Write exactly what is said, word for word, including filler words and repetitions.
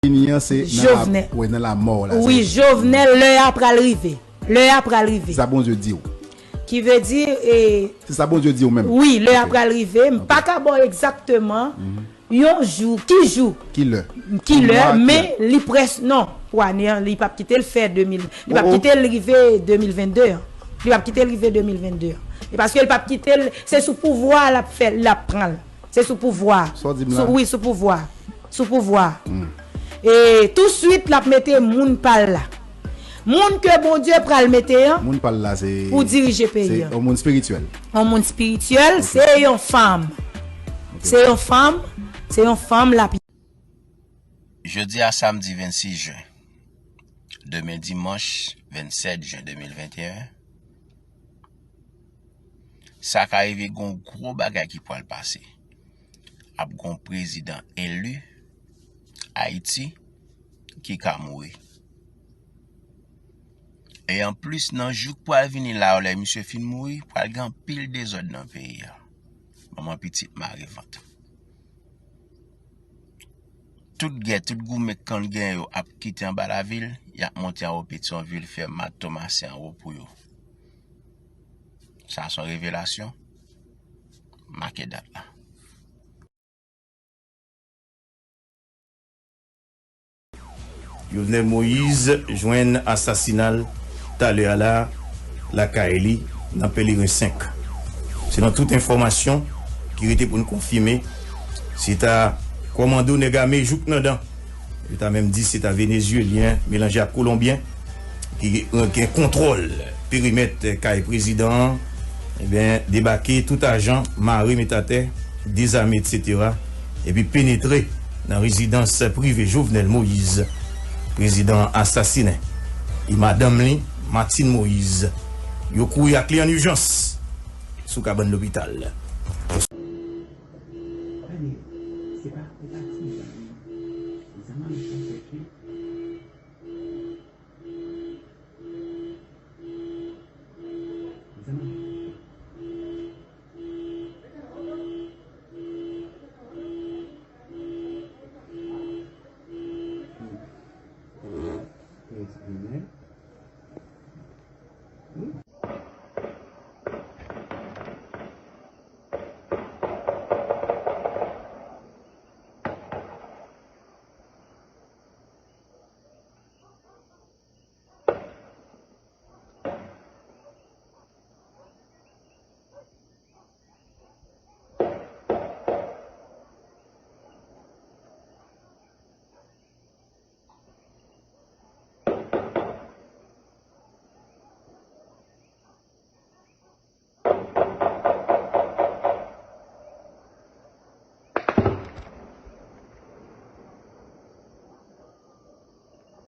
Fini an, se nan la, Jovenel. Wè, nan lamò la. Wi, se Jovenel, lè a pral rive. Lè a pral rive. Sa Bondye di w. Ki vle di, e, Se sa Bondye di w menm. Wi, lè a pral rive. M pa ka ba w egzakteman yon jou, ki jou, ki lè, ki lè, men li près, non, pou ane an, li p ap kite l fè de mil, li p ap kite l rive de mil vennde an. Li p ap kite l rive de mil vennde an. E paske li p ap kite l, se sou pouvwa l ap fè, l ap pran l. Se sou pouvwa. Sa w di m la? Sou, wi, sou pouvwa. Sou pouvwa. E touswit, l ap mete moun pa l la. Moun ke Bondye pral mete an Moun pa l la, se pou dirije peyi an. Se yon moun espirityèl. Yon moun espirityèl, se yon fanm. Se yon fanm, se yon fanm l ap. Jodi a samdi vennsis jen. Demen dimanch vennsèt jen de mil venteyen. Sa ka rive gon gwo bagay ki pral pase. Ap gon prezidan eli Ayiti ki ka mouri. E anplis, nan jou k pral vini la yo, lè misye fin mouri, pral gen anpil dezòd nan peyi a. Manman pitit mare vant. Tout gè, tout goumen k konn gen yo ap kite anba lavil, y ap monte anwo Petyonvil, fè mat Tomasen anwo pou yo. Sa se yon revelasyon. Make dat la. Jovenel Moïse jwenn asasina l talè a la, lakay li, nan Pèleren senk. Selon tout enfòmasyon ki rete pou n konfime, se ta kòmando nèg ame jouk nan dan. Yo ta menm di se ta Venezyelyen melanje ak Kolonbyen ki gen kontwòl perimèt kay prezidan an, ebyen, debake tout ajan, mare, met atè, dezame, etsetera, epi penetre nan rezidans prive Jovenel Moïse, prezidan an asasinen, e madanm li, Martine Moïse. Yo kouri ak li an ijans sou kabann lopital.